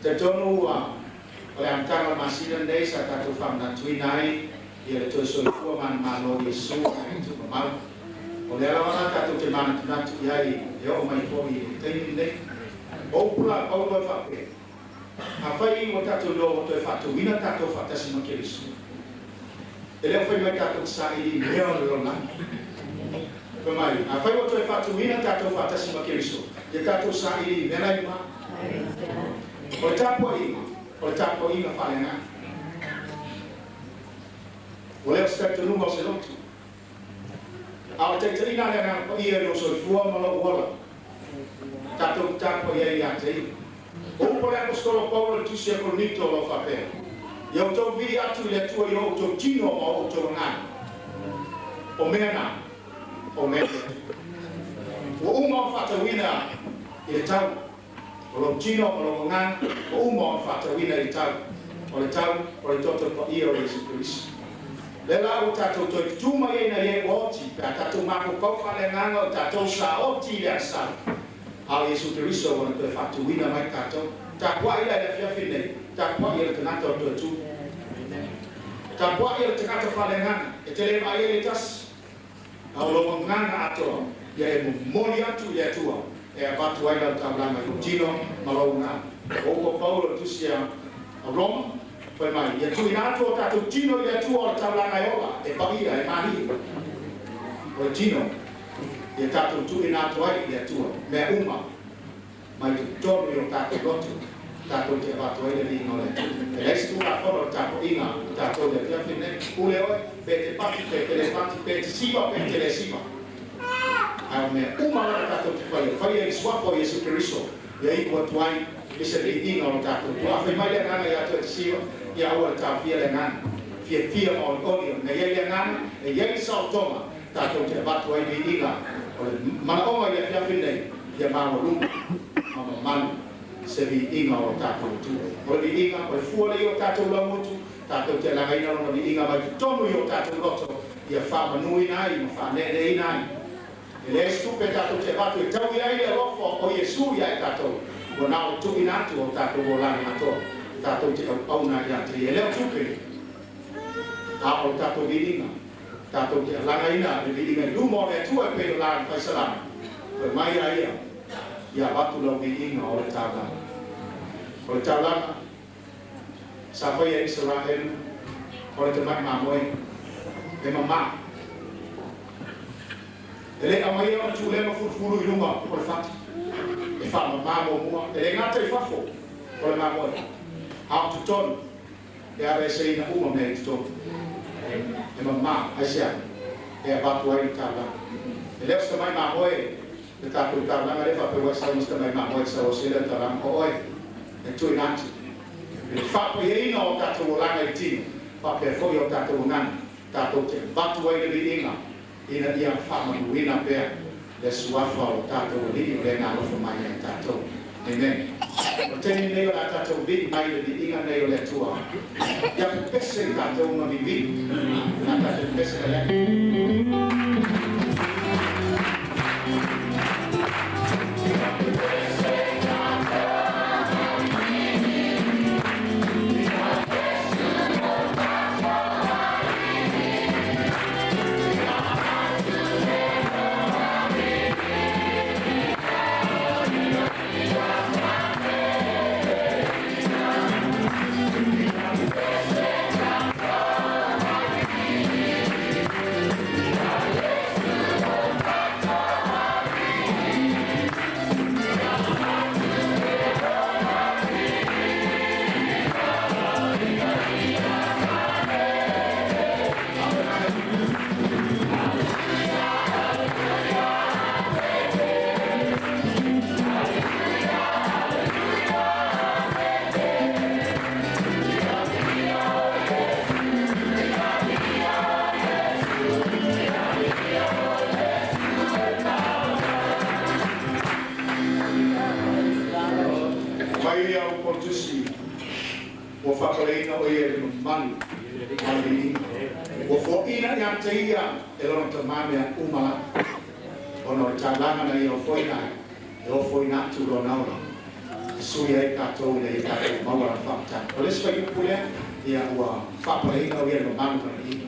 Talitonu ua o le amataga o le masina lenei sa tatou faamanatuina ai ia le toe soifua manumalo o Iesu mai le tuumamau. O lea lava la tatou te manatunatu i ai e oo mai foi i le taimi lenei. O upu la a Paulo e faapea, Afai ua tatou iloa ua toe faatuina tatou faatasi ma Keriso, e le o fai mai tatou te saili i mea o le lalolagi. Fai mai, afai ua toe faatuina tatou faatasi ma Keriso, ia tatou saili i mea la i luga. O le tapuaiga, o le tapuaiga faaleagaga. Ua le o se talitonuga o se loto, a o le taitaiga a le Agaga Paia i lou soifua ma lou ola, tatou te tapuai ai ia te Ia. O upu a le Aposetolo Paulo i le Tusi a Korinito o lo o faapea, Ia outou vili atu i le Atua i o outou tino ma o outou agaga. O mea na, o mea le Atua. Ua uma ona faatauina i le tau. O lou tino ma lou agaga, ua uma ona faatauina i le tau. O le tau, o le toto paia o Iesu Keriso. Lea la ua tatou toe tutū mai ai nai e ua oti, pe a tatou mafaufau faaleagaga o tatou sa oti i le agasala, a o Iesu Keriso ua na toe faatūina mai tatou. Tapuai la i le afiafi lenei, tapuai e le tagata o le toe tū. Tapuai e le tagata faaleagaga, e te le vaai ai le tasi, A o lou agaga atoa, ia e momoli atu i le Atua e avatu ai lau taulaga i lou tino ma lou agaga. O upu a Paulo i le tusi a Roma, fai mai, Ia tuuina atu o tatou tino i le Atua o le taulaga e ola, e paia, e malie. O le tino, ia tatou tuuina atu ai i le Atua mea uma. Mai totonu i o tatou loto, tatou te avatu ai le viiga o le Atua. E leai se Tulafono i le tapuaiga a tatou i le afiafi lenei. Pule oe, pe e te pati, pe e te le pati, pe e te siva, pe e te le siva. Ae o mea uma lava tatou te faia, faia i le Suafa o Iesu Keriso, ia iu atu ai i se viiga o lo tatou Atua. A fai mai le agaga ia te oe e te siva, ia aua le taofia le agaga. Fiafia ma olioli ona e i ai le agaga, e i ai le saolotoga, tatou te avatu ai viiga o le manaoga i le afiafi lenei, ia maualuga ma mamalu se viiga o lo tatou Atua. O le viiga, o le fua lea i o tatou laumotu, tatou te alagaina lona viiga mai totonu i o tatou loto, ia faamanuina ai ma faaneeneeina ai. E leai se tupe tatou te avatu e taui ai le alofa o Iesu ia i tatou, ua na o le tuuina atu o tatou olaga atoa, tatou te auauna ia te Ia. E le o tupe, a o le tatou viiga. Tatou te alagaina le viiga i luma o le Atua e pei o la i le faisalama, Fai mai a ia, ia avatu lau viiga o le taulaga. O le taulaga sa faia e Isaraelu o le tamai mamoe e mama. E le aumaia ona tulema fulufulu i luga o le fata e faamama muamua, e le gata i fafo o le mamoe, a o totonu. E aveeseina uma mea i totonu. E mama, aisea? E avatu ai le taulaga. E le o se tamai mamoe le tatou taulaga lea faapea ua e sau ma se tamai mamoe e te sau ausia le taulaga. O oe e tuuina atu i le faapaiaina o tatou olaga i le tino, faapea foi o tatou agaga, tatou te avatu ai le viiga ina ia faamanuina pea le Suafa o lo tatou Alii o lea na alofa mai ia i tatou. Amen. O le taimi lenei o le a tatou vii mai i le viiga nei o le Atua. Ia pepese i tatou ma vivii. O le a tatou pepese mai ai. Mai ia upu o le Tusi, Ua faapaleina o ia i le mamalu ma le viiga. Ua foaina ia te ia e lona Tama mea uma lava, ona o le taulaga na ia ofoina ai, e ofoina atu lona ola. E sui ai tatou ina ia tatou maua lana faamatalaga. O le isi fuaiupu lea, ia ua faapaleina o ia le mamalu ma le viiga.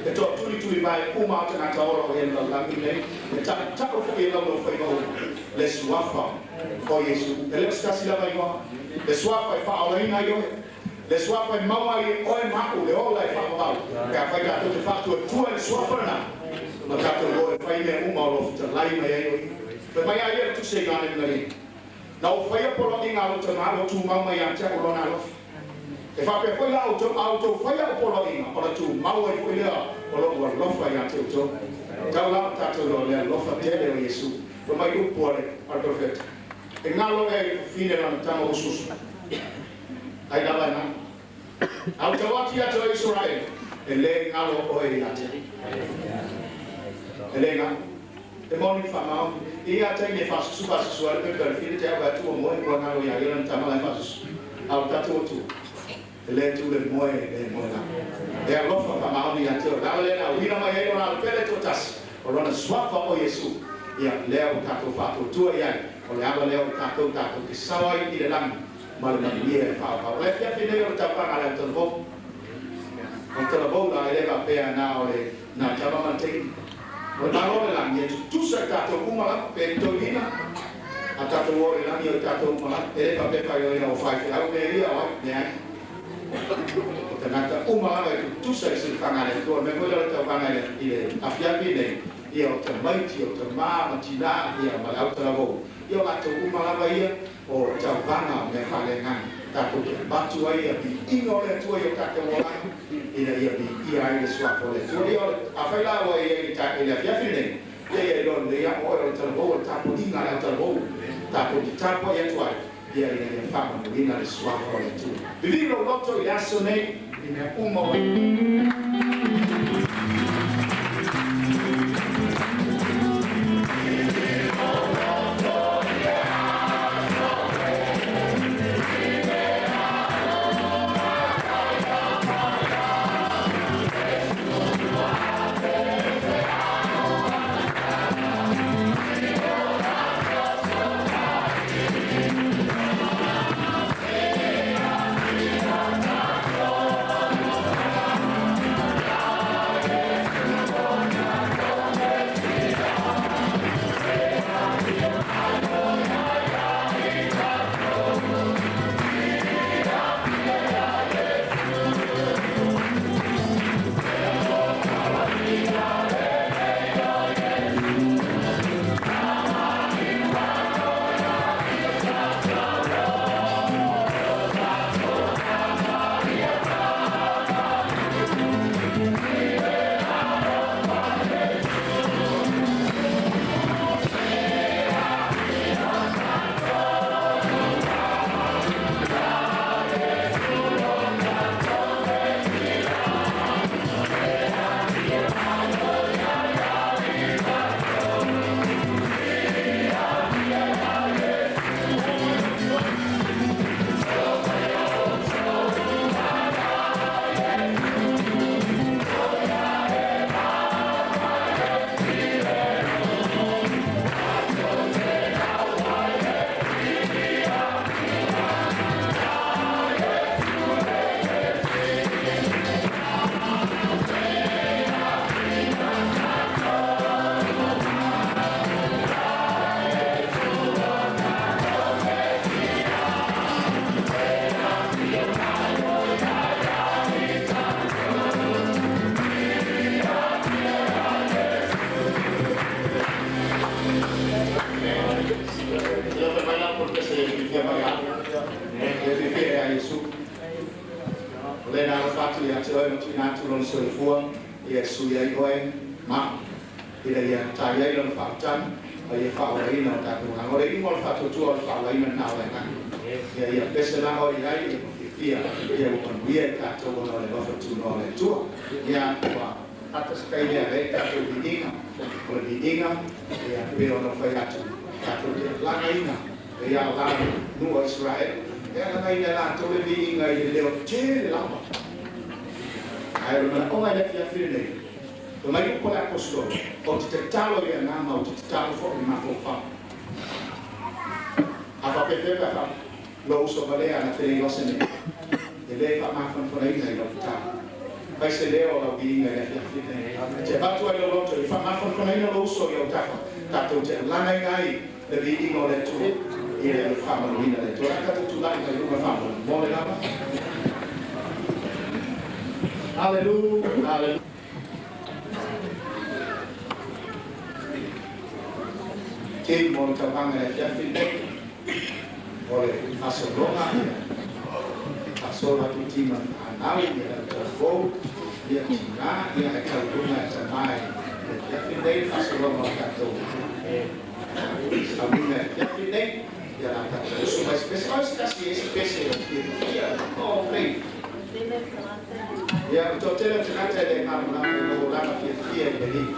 E toatulituli mai uma o tagata ola o i le lalolagi lenei, e taʻuta'u foi e laulaufaiva uma le suafa o Iesu. E le o se tasi lava igoa, le suafa e faaolaina ai oe, le suafa e maua ai e oe ma aʻu le ola e faavavau, pe afai tatou te faatuatua i le suafa lena, ma tatou o e fai mea uma o lo o fetalai mai ai o Ia. Fai mai a ia le Tusi a Ioane Maria, Na ou faia poloaiga a lou Tamā ua tumau mai ia te a'u Lona alofa. E faapea foi la outou, a outou faia a'u poloaiga, ona tumau ai foi lea o lo'u alofa ia te outou. Tau la o tatou iloa le alofa tele o Iesu. Fai mai upu a le Perofeta, E galo ea i le fafine lana tama usuusu? Ai lava e galo. A ou tau atu ia te oe Isaraelu, e lē galo oe ia te a'u. E lē galo. E moni le faamaoni. I ia taimi e faasusu faasusu ai le pepe a le fili te au atu ua moe ua galo ia ia lana tama la e faasusu. A o tatou atu, e lē tu le moe, e lē moe lava. E alofa faamaoni ia te oe. O le ala lea na auina mai ai Lona Alo Pele toatasi, o Lona Suafa o Iesu. Ia, lea ua tatou faatuatua i ai, o le ala lea o tatou tatou te sao ai i le lagi ma le manuia e faavavau. O le afiafi nei o le tauvaga a le autalavou. O le talavou la, e le faapea na o le na tama ma le teine. O le Malo o le lagi e tutusa i tatou uma lava, pe ni toeaiina, a tatou o i le lagi o i tatou uma lava. E le faapea faioina ua faifeau mea ia o ai, leai. O tagata uma lava e tutusa i silafaga a le Atua. O le mea foi lea o le tauvaga i le afiafi nei, ia o tamaiti, o tamā ma tinā, ia ma le autalavou, ia o latou uma lava ia o tauvaga o mea faaleagaga. Tatou te avatu ai ia viiga o le Atua i o tatou olaga, ina ia viia ai le Suafa o le Atua. Ia, afai la ua i ai i le afiafi lenei, ia ia iloa lelei lava oe o le talavou, o le tapuaiga a le autalavou, tatou te tapuai atu ai, ia ina ia faamanuina le Suafa o le Atua. Vivii lou loto i le aso nei i mea uma ua. Ia fai mai la por que se fia mai a. E fia a Iesu. O le na fatu ia te oe ma tuina atu lona soifua ia sui ai oe ma ina ia tai ai lona faautani ma ia faaolaina o tatou agaga. O le iuga o le faatuatua o le faaolaina lena o le agaga. Ia ia pese la oe i ai ia fiafia ia ua manuia i tatou ona o le alofa tunoa o le Atua. Ia ua ata se taimi e ave ai tatou viiga. O le viiga ia pei ona ou fai atu tatou te lagaina e ia la nuu o Isaraelu. E lagaina e latou le viiga i le leo tele lava. Ae o le manaoga i le afiafi lenei, fai mai upu a le Aposetolo, ou te tatalo i le agaga, ou te tatalo foi i le mafaufau. A faapefea pe a faapea lou uso valea na te le iloa se mea, e le faamafanafanaina i lau tatalo. Fai se leo o lau viiga i le afiafi lenei. Te avatu ai lou loto i faamafanafanaina lou uso i autafa, tatou te lagaina ai le viiga o le Atua i le faamanuina le Atua. O le a tatou tulai mai luga faamolemole lava. Hallelujah. Hallelujah. Team mo le tauvaga i le afiafi lenei o le faasologa ia faasolo atu i tima fanau ia le taufou ia tina ia e tauluga e tama i le afiafi lenei le faasologa o tatou sauiga i le afiafi lenei ia la tatou usu mai se pese o se tasi e se pese o fiafia o play ia o toatele o tagata e le malamalama i lou olaga fiafia i le Alii.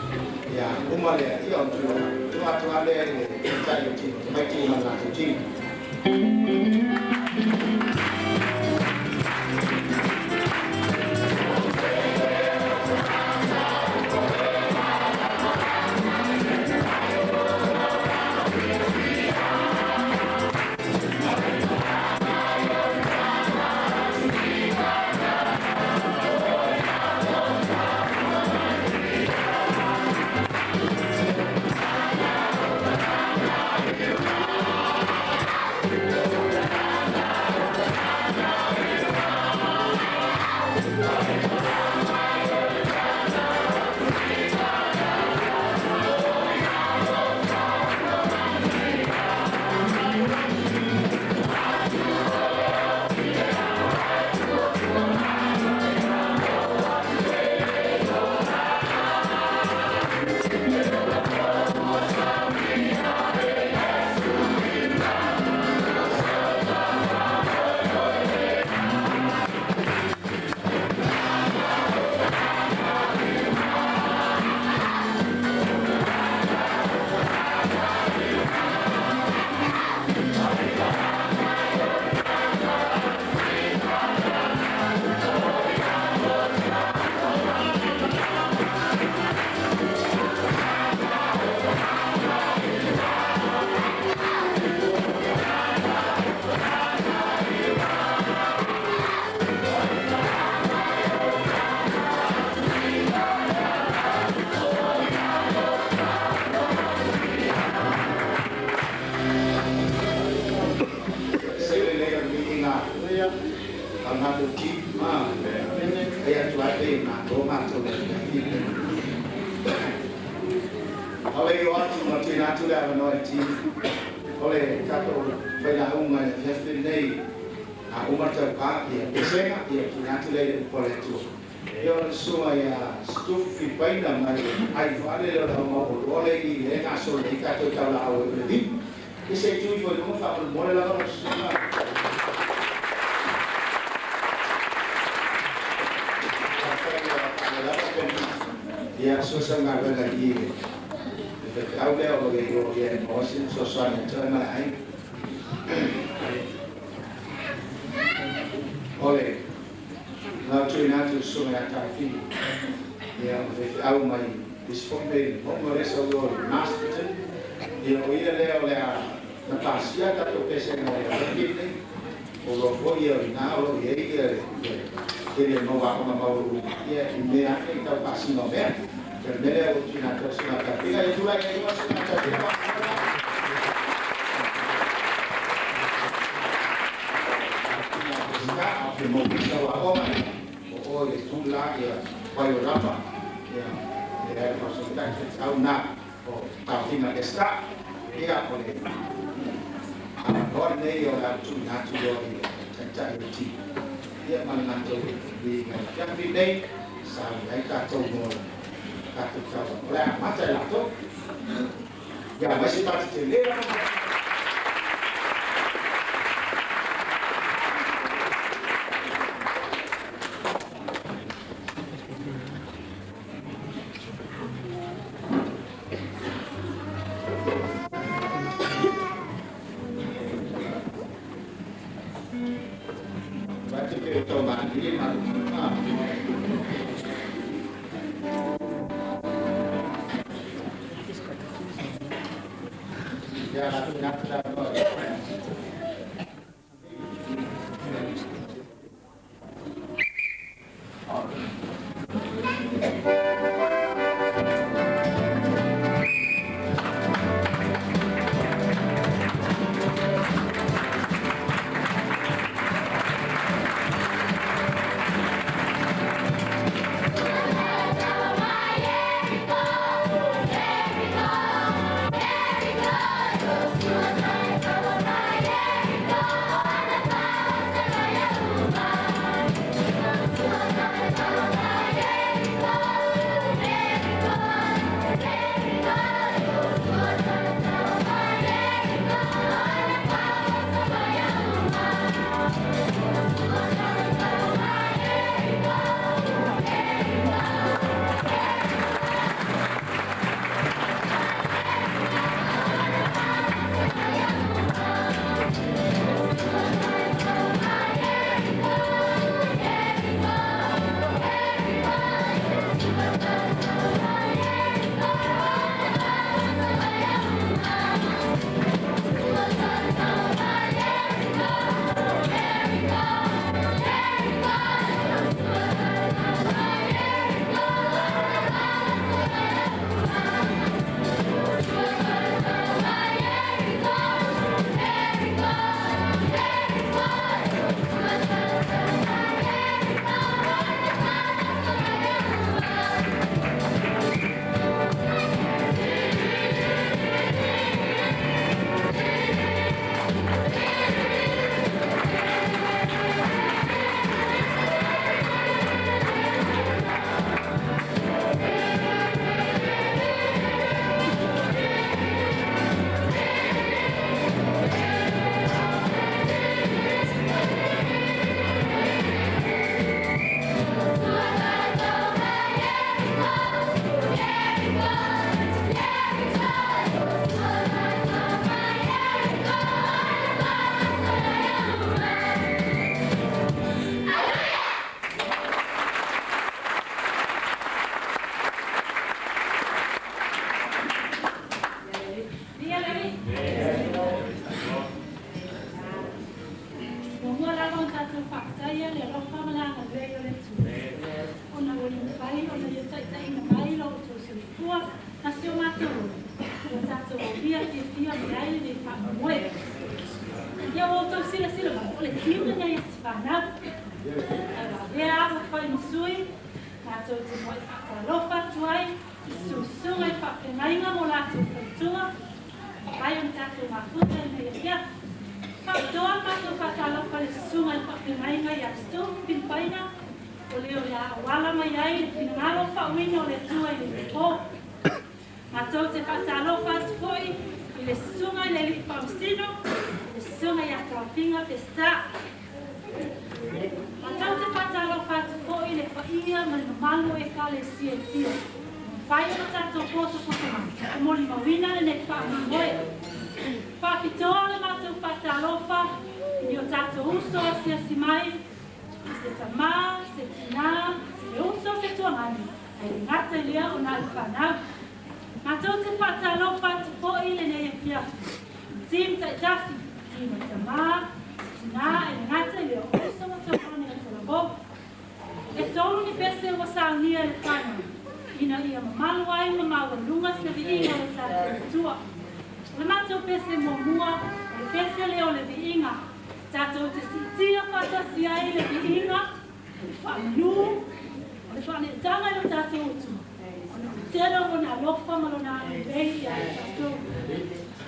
Ia uma lea, ia ona tuu atu lava lea i le taitai o tino, tamaiti ma le latou tino. Se lelei o le viiga a le matou team e atu ai pei matou matou le afiafi lenei. A o le i o atu ma tuuina atu le avanoa i le team, o le tatou failauga i le afiafi lenei, a uma le tauka, ia pesega, ia tuuina atu lea i le upu a le Atua. Ia o le susuga ia Situfu Filipaina mai le Aifoale lea o le aumau oloa lea i i lea e gasolo nei tatou taulaau ai o le limu. Ia se i tu ifo i luga faamolemole lava lau susuga. Faafetai ua faalelava Peni. Ia sosa galuega i i le faifeau lea o lo o i ai o ia e maua se fesoasoani atu ai ma le aiga. O le lau tuuina atu i le susuga ia Taofili, ia o le faifeau mai isi foi mea i le mauga lea sau i o i Masterton. Ia o ia lea o le a na pasia tatou pesega o le afiafi lenei. O loa foi ia o i ina o lo o i ai ia le tele mau aoga maualuluga ia i mea ane i tau pasiga o mea. Ia o le mea lea ua tuuina atu ai le susuga ia Taofili. Ia tulai mai i luga le susuga ia Taofili. Ia o le avanoa lenei o le a tuuina atu loa i le Taitai o le Ti ia ma le matou viiga i le afiafi lenei sauni ai tatou mo le tatou taulaga o le a amata e latou. Ia aumai se pati tele lava.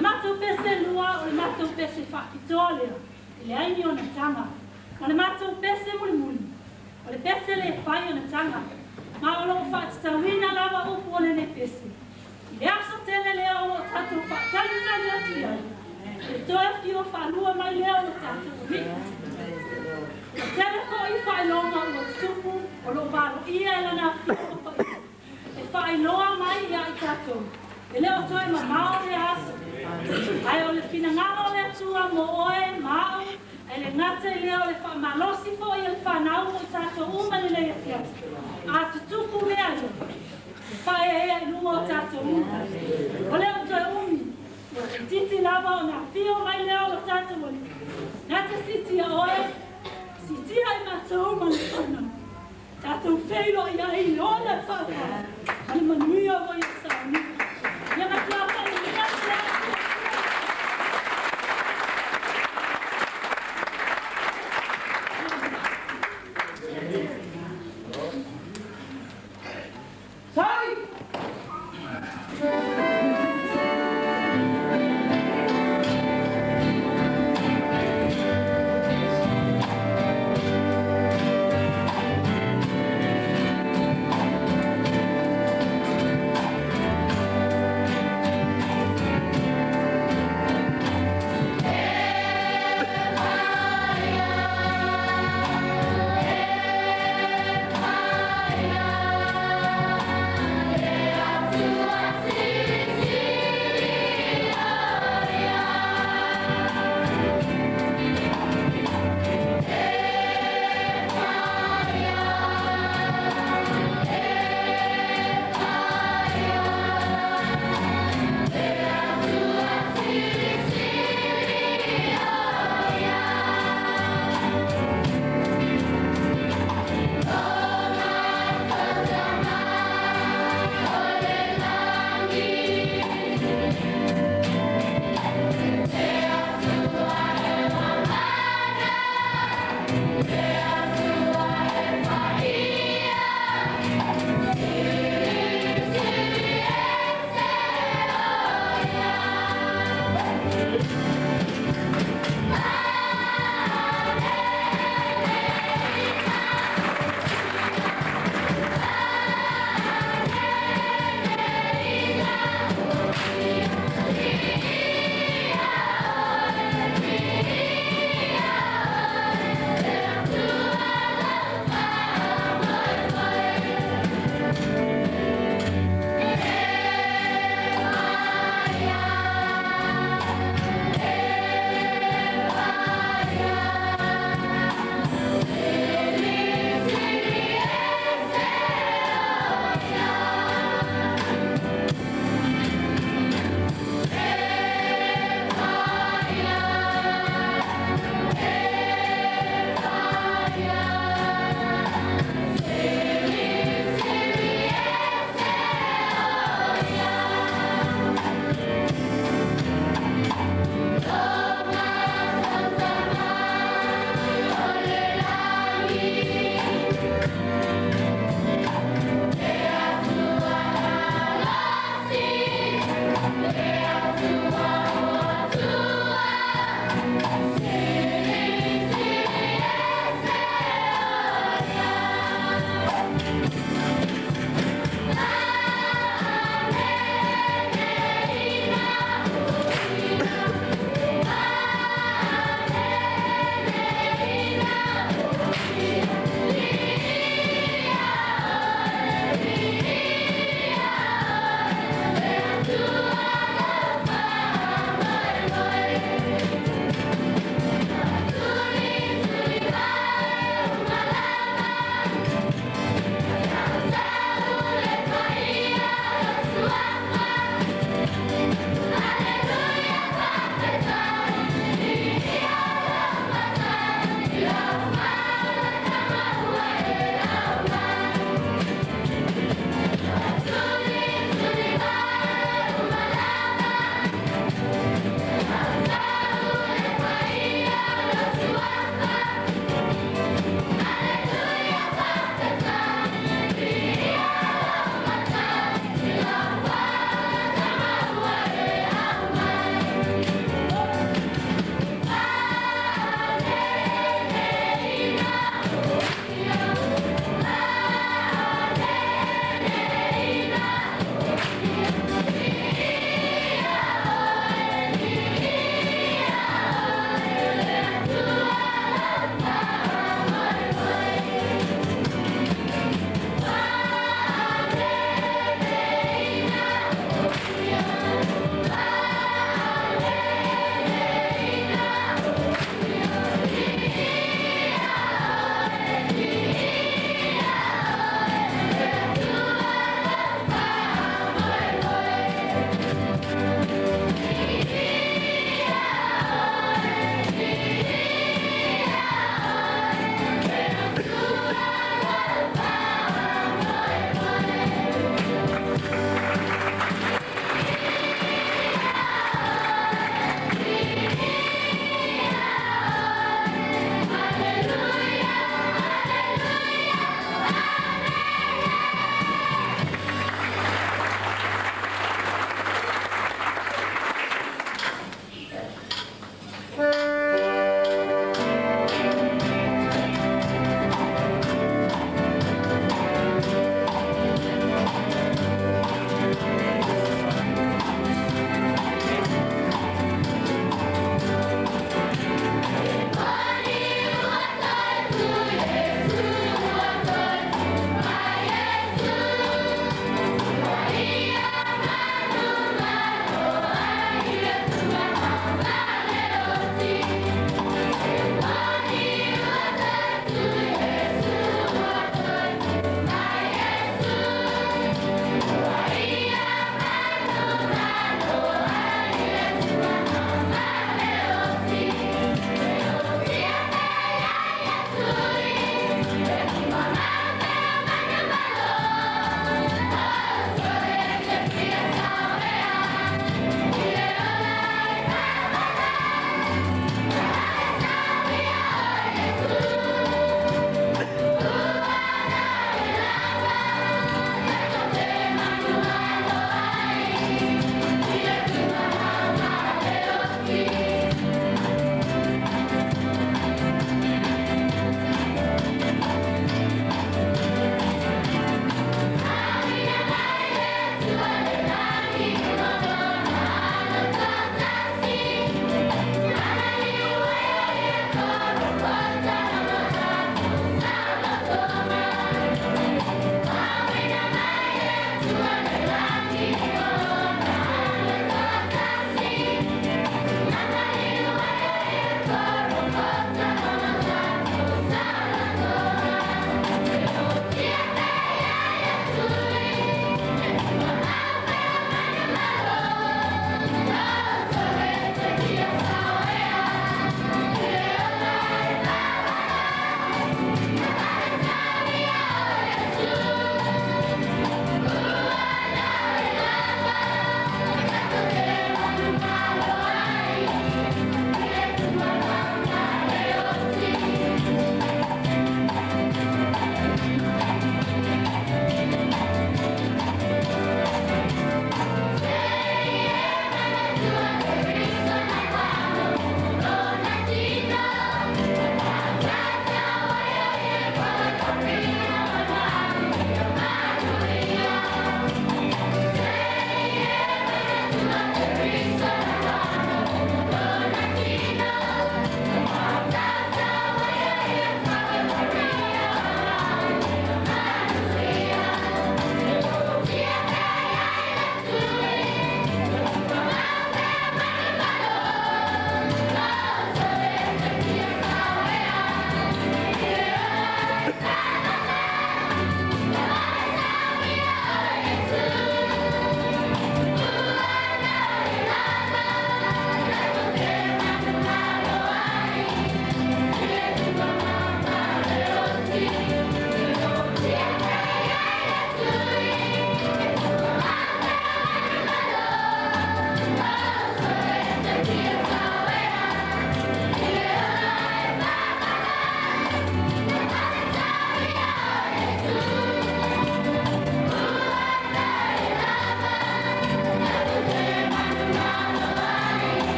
Le matou pese lua o le matou pese faapitoa lea, e leai ni ona taga. Ma le matou pese mulimuli, o le pese lē fai ona taga, ma o loo faatatauina lava upu o lenei pese i le aso tele lea o loo tatou faatalitali atu i ai, i le toe afio faalua mai lea o lo tatou Alii. Ua tele foʻi faailoga ua tutupu o loo valoia e lana afioga paia e faailoa mai iā i tatou e le o toe mamao lea aso. Ae o le finagalo o le Atua mo oe ma aʻu, ae le gata i lea o le faamalosi foʻi e le fanau mo i tatou uma i lenei afiafi, a tutupu mea ia, e faaeaea i luga o tatou uma. O le o toe umi, ua toeititi lava ona afio mai lea o lo tatou Alii. Na te siitia oe, siitia i matou ma le fanau, tatou feiloai ai i le ola e faavae ma le manuia foi o sauniga. Ia matua faamanuia atu le Atua. Sai!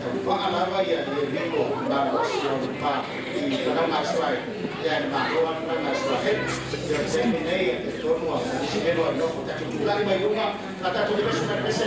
Tauvaa lava ia le niko malolosi o le pa i fanauga a Isaraelu, ia e malo lava fanauga a Isaraelu. Ia o le taimi nei e talitonu ua misinelo ai nofo tatou tulai mai luga a tatou limasi ma le pese.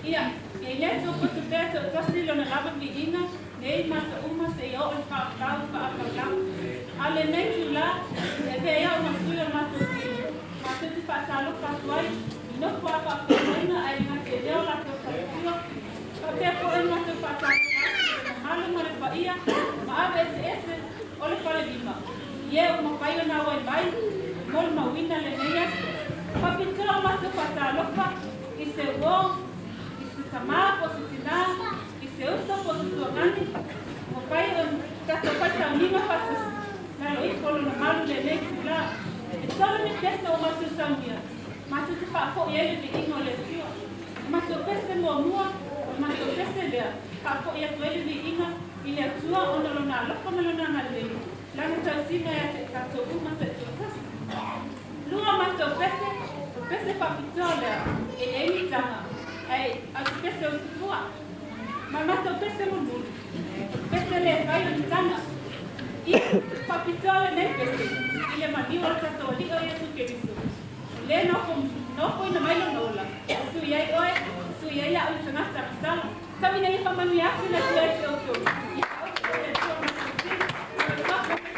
Ia, e le tau poto pea te tasi lona lava viiga, nei masa uma se i o le whaatau whaapala. A le nei tu la, e pe ia o masui o matou tino. Matou te whaatalo whatuai, i nofo a whaafeaina ai ngā te leo la tau whatua. Whapea po e matou whaatalo whatu, malu ma le whaia, ma ave ese ese o le whale lima. Ie o mawhai o nā wai mai, mo le mawina le nei aso. Whapitoa matou whaatalofa, i se uo, i se tamā po se tinā, i se uso po se tuangani, mo pai o tatou pai sauniga faatasi, na lo ifo lona malu lenei tula. E tolo ni pese o matou saunia, matou te faafo'i ai le viiga o le Atua. O matou pese muamua, o matou pese lea, faafo'i atu ai le viiga i le Atua ona lona alofa ma lona agalelei, lana tausiga ia te tatou uma taitoatasi. Lua matou pese, o pese faapitoa lea, e leai ni taga, ai a se pese o tupua. Ma matou pese mulimuli, o pese le fai o ni taga. I faapitoa lenei pese, i le maliu o le tatou alii o Iesu Keriso. Le nofo nofo ina mai lona ola, sui ai oe, sui ai a'u i tagata agasala. Tau ina ia faamanuia atu le Atua ia te outou. Ia faaoto le Atua matou tino, soifua. Amen.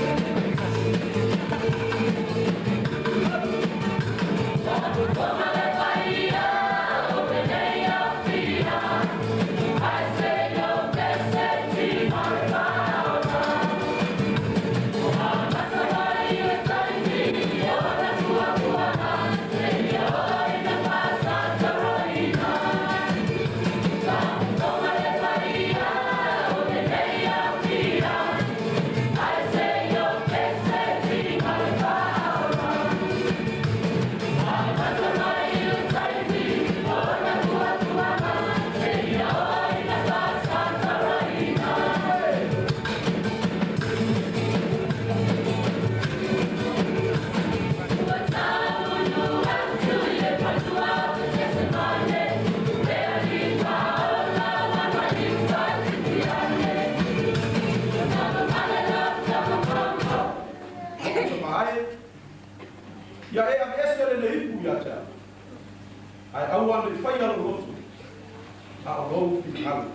Thank Ia e aveese lenei ipu ia te au. Ae aua ne i faia lou loto, a o lou finagalo.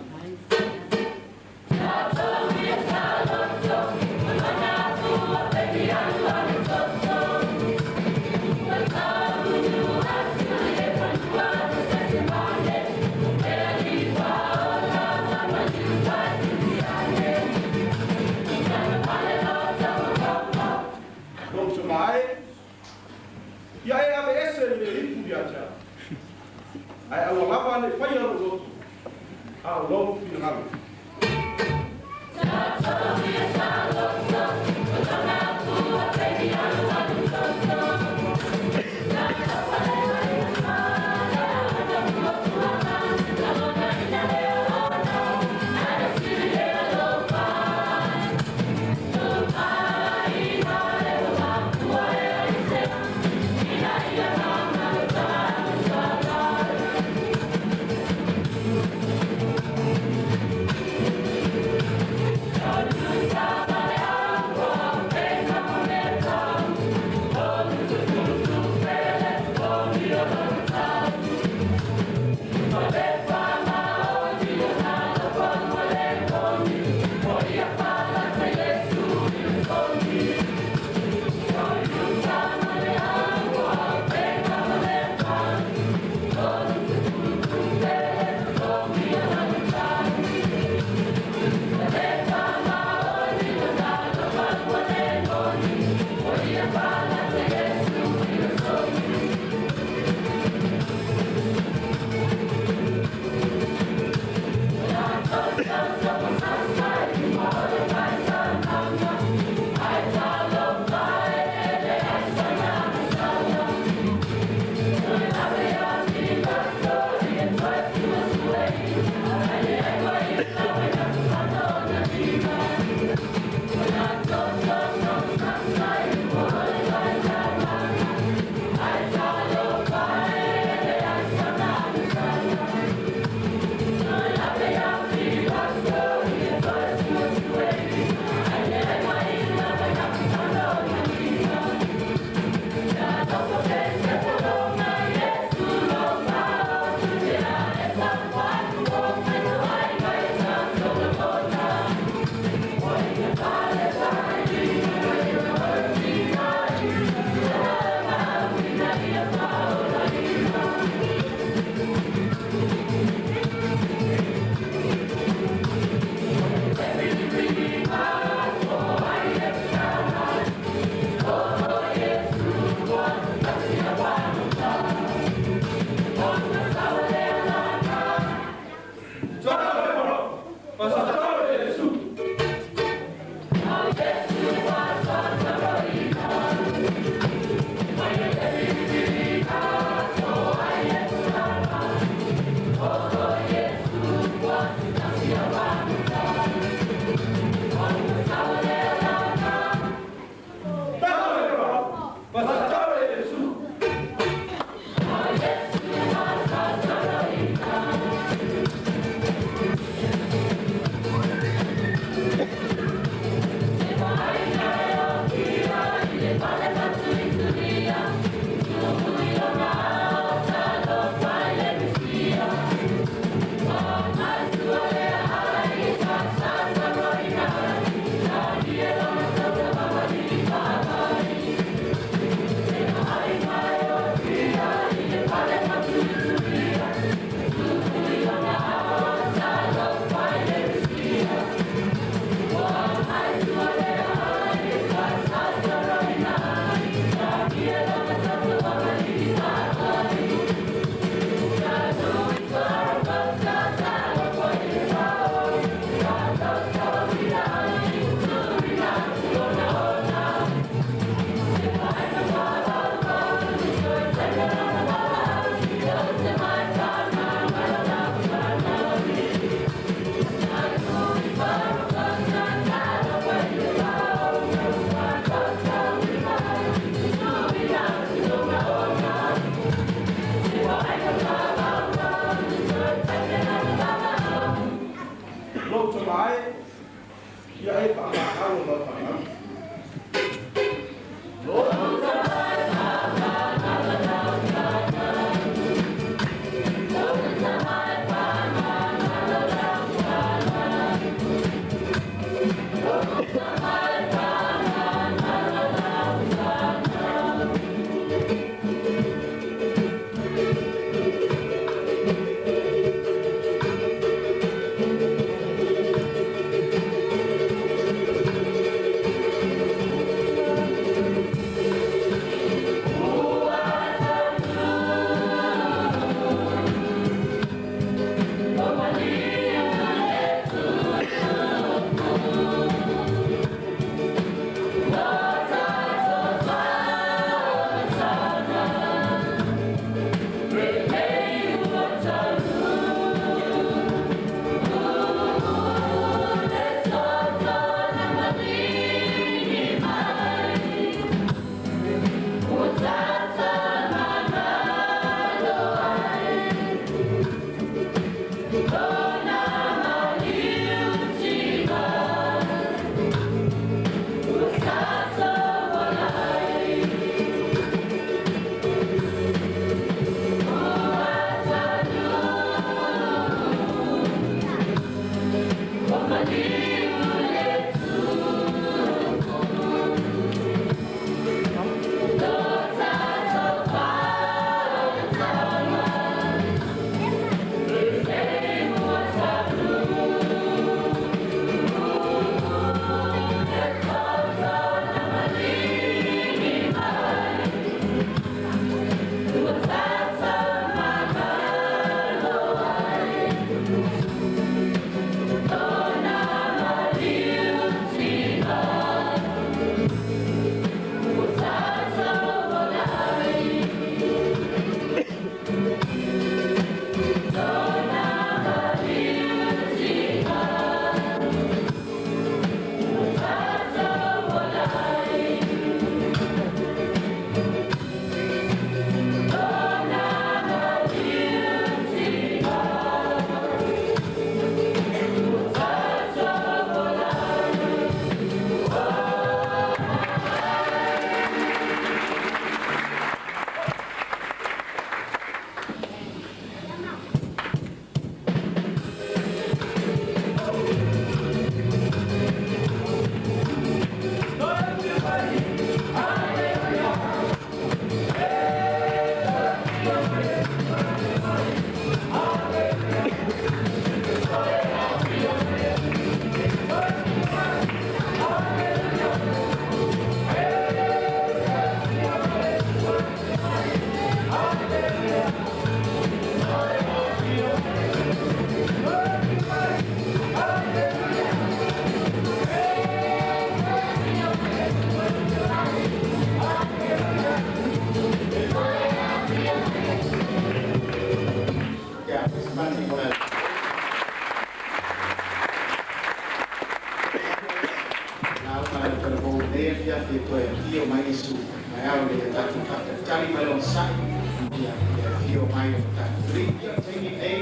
Lou tama e, ia e aveese lenei ipu ia te au. Ae aua lava ne i faia lou loto, a o lou finagalo. afiafi e toe afio mai Iesu ma e ao lea ia tatou faatalitali ma le onosai ia ia afio mai o tatou Alii. Ia, o le taimi lenei,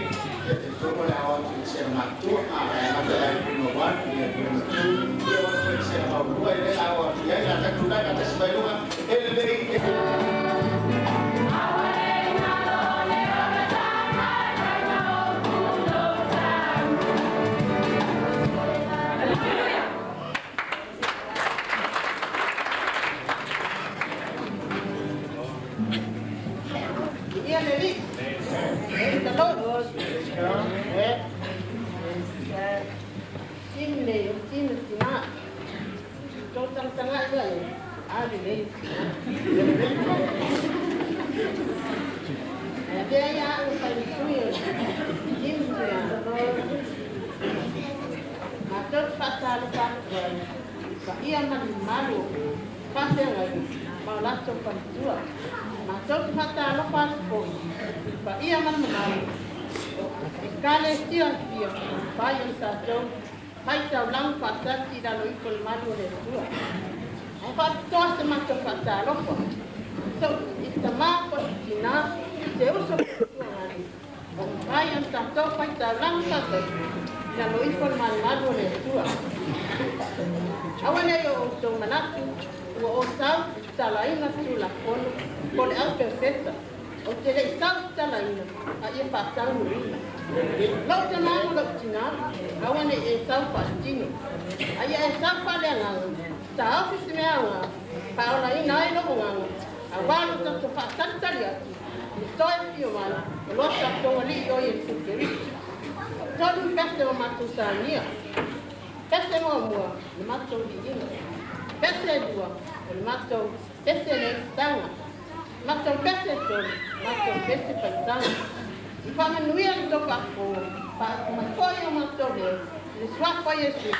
ia talitonu o le a oo atu i le vasega matutua, a e amata i le Pulega 1, ia Pulega 2, ia oo atu foi i le vasega maualuluga, ia lea o le a oo atu i ai. O le a tatou tulai faatasi mai luga e lelei e Ia le Alii. Praise the Lord. Tini le o tini tina. Tō tagataga'i ai a lelei o tina. Ae avea ia a'u e fai ma sui o tini tina. Matou te faatalofa atu ai i le paia ma le mamalu o faafeagaiga ma o latou faletua. Matou te faatalofa atu foi i le paia ma le mamalu o Ekalesia e fia o mafai ona tatou faitaulaga faatasi i lalo ifo o le malu o le Atua. Ae faapitoa se matou faatalofa i se tama po o se tinā, se uso po o se tuagani, o mafai ona tatou faitaulaga faatasi i lalo ifo o le malumalu o le Atua. Aua nei o outou manatu ua ou sau e tatalaina le Tulafono po o le au perofeta, ou te le i sau e tatalaina, a ia faataunuuina. Lou tamā ma lou tinā, aua ne i e sau faaletino, a ia e sau faaleagaga, taofi se mea aoga, e faaolaina ai lou agaga, auā lo tatou faatalitali atu i le toe afio mai o lo tatou Alii o Iesu Keriso. Tolu ni pese ua matou saunia. Pese muamua, o le matou viiga. Pese e lua, o le matou pese le taga. Matou pese e tolu, matou pese faitaga. I faamanuia le tou faafofoga, faaauau mai foi o matou leo i le suafa o Iesu.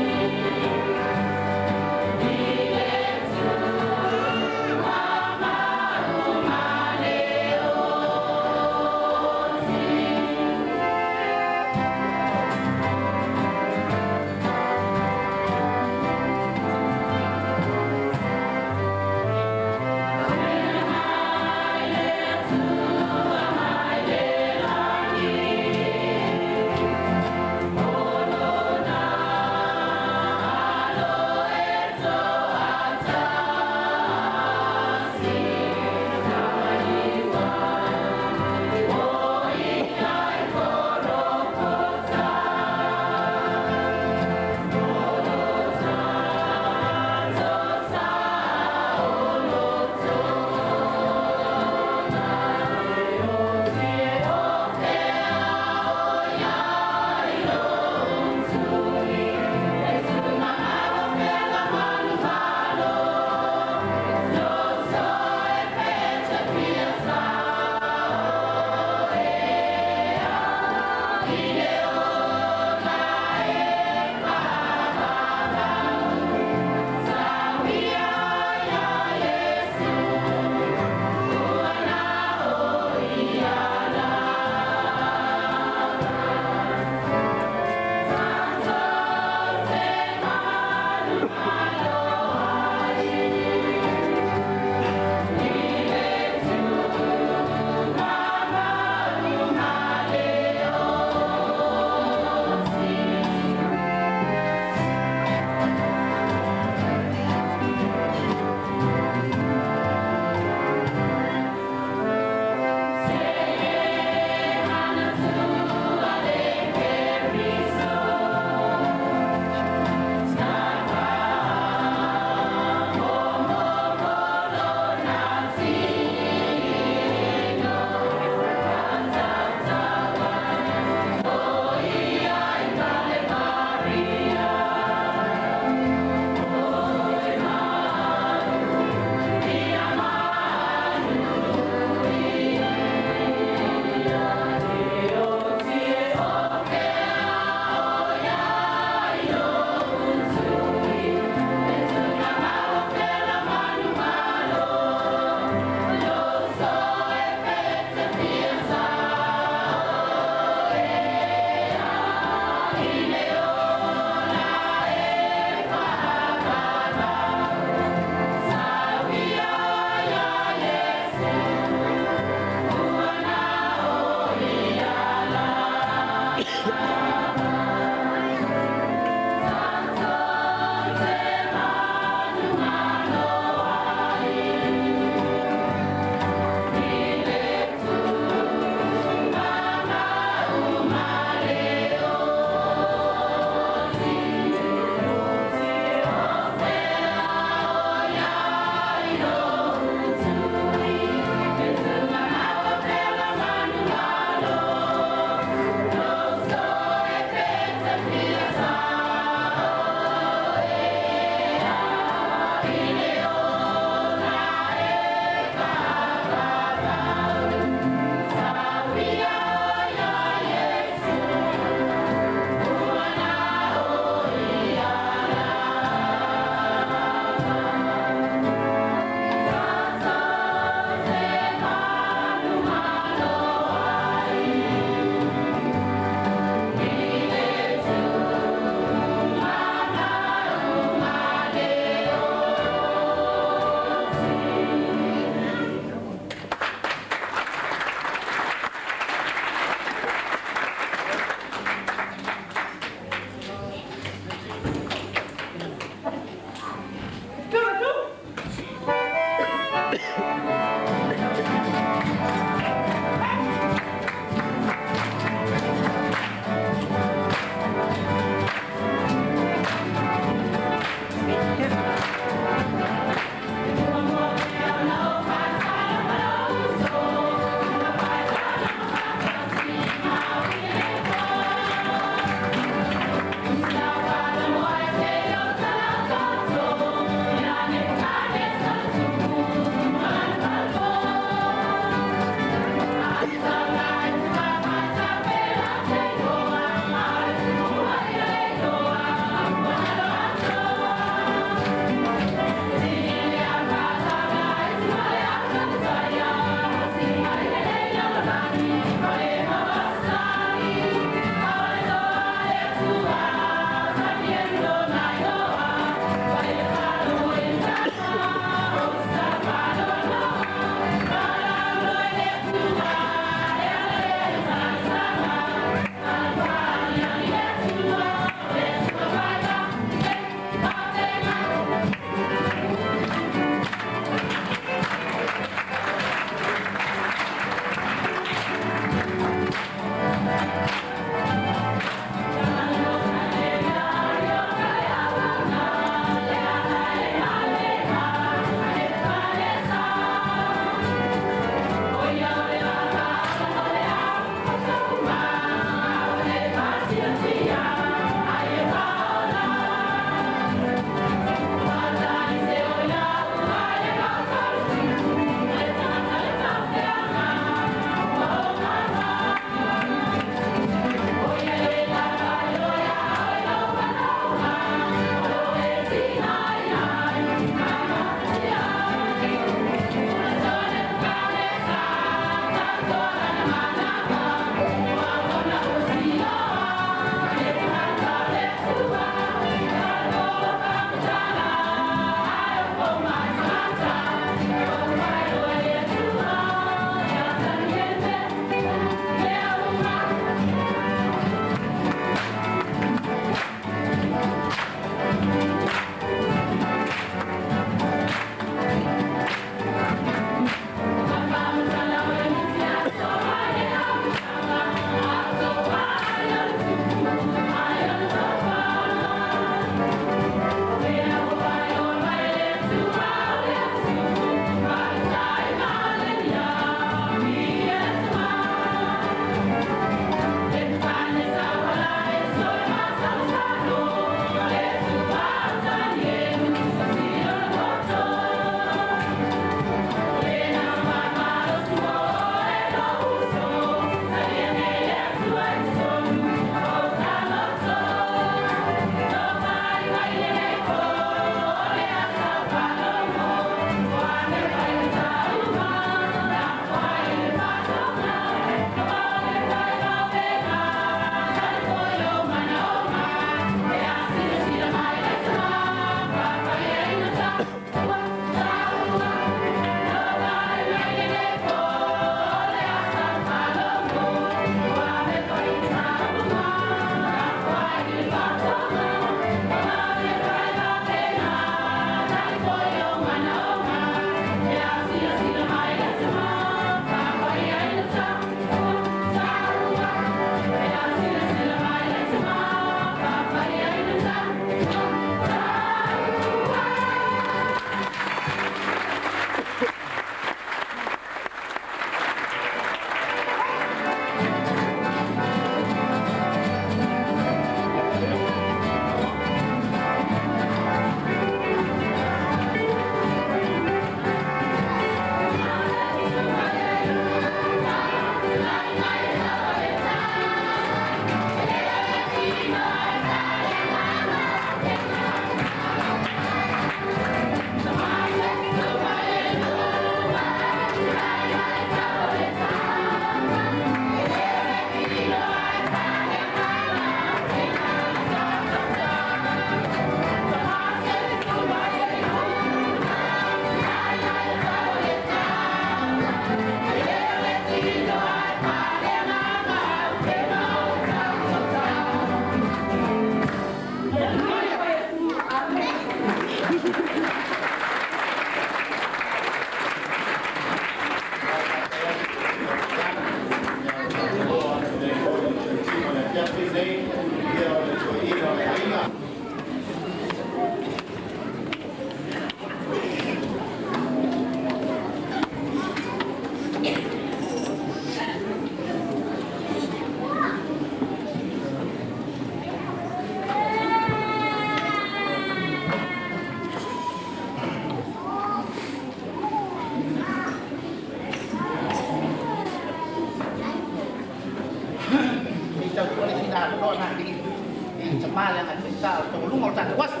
ma le aga faigata o le taualuga o le tatou aso.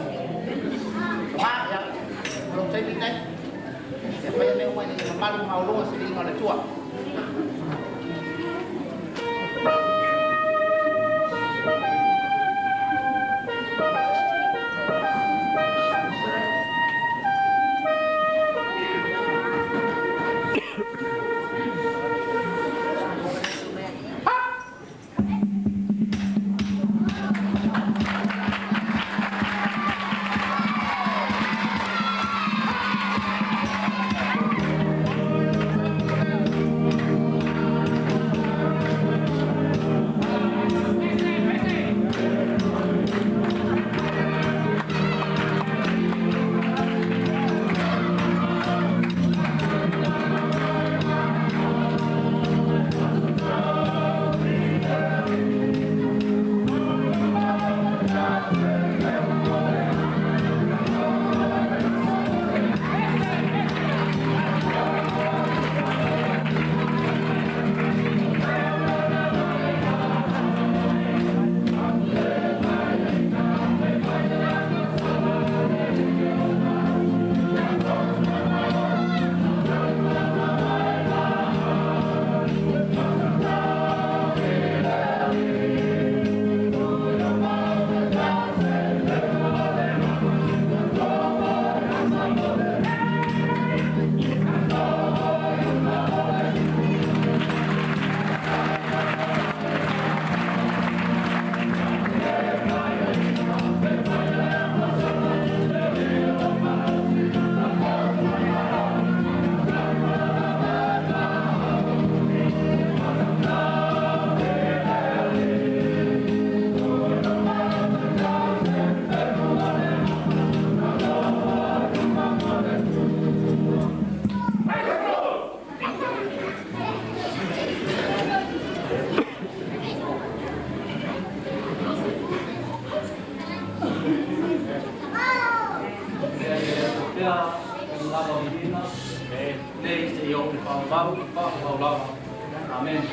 Ma ia, o lou taimi lenei, ia faia mea uma ina ia mamalu ma maualuga se viiga o le Atua. Amen.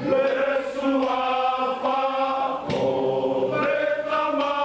Le suafa o le tama.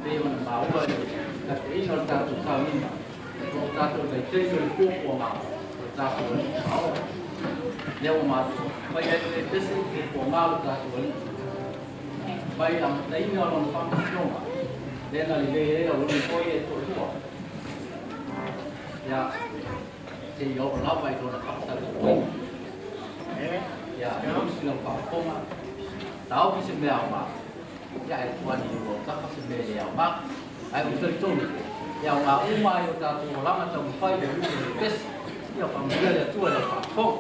Pei ona maua i le taitaiina o le tatou sauniga, o lo o tatou taitai o le puapuaga o le tatou Alii Faaola. Lea ua matou fai ai lenei pese, puapuaga o le tatou Alii. Mai le amataina o lona faamasinoga, lea na lelei ai auauna foi e toalua. Ia, seia oo lava i lona faasalauina. Ia, usi lau faafofoga, taofi se mea aoga, ia ae tuani i lou autafa se mea e le aoga. Ae ou te talitonu, e aoga uma ai o tatou olaga taumafai i le luga o le pese. Ia faamanuia le Atua i lau faafofoga.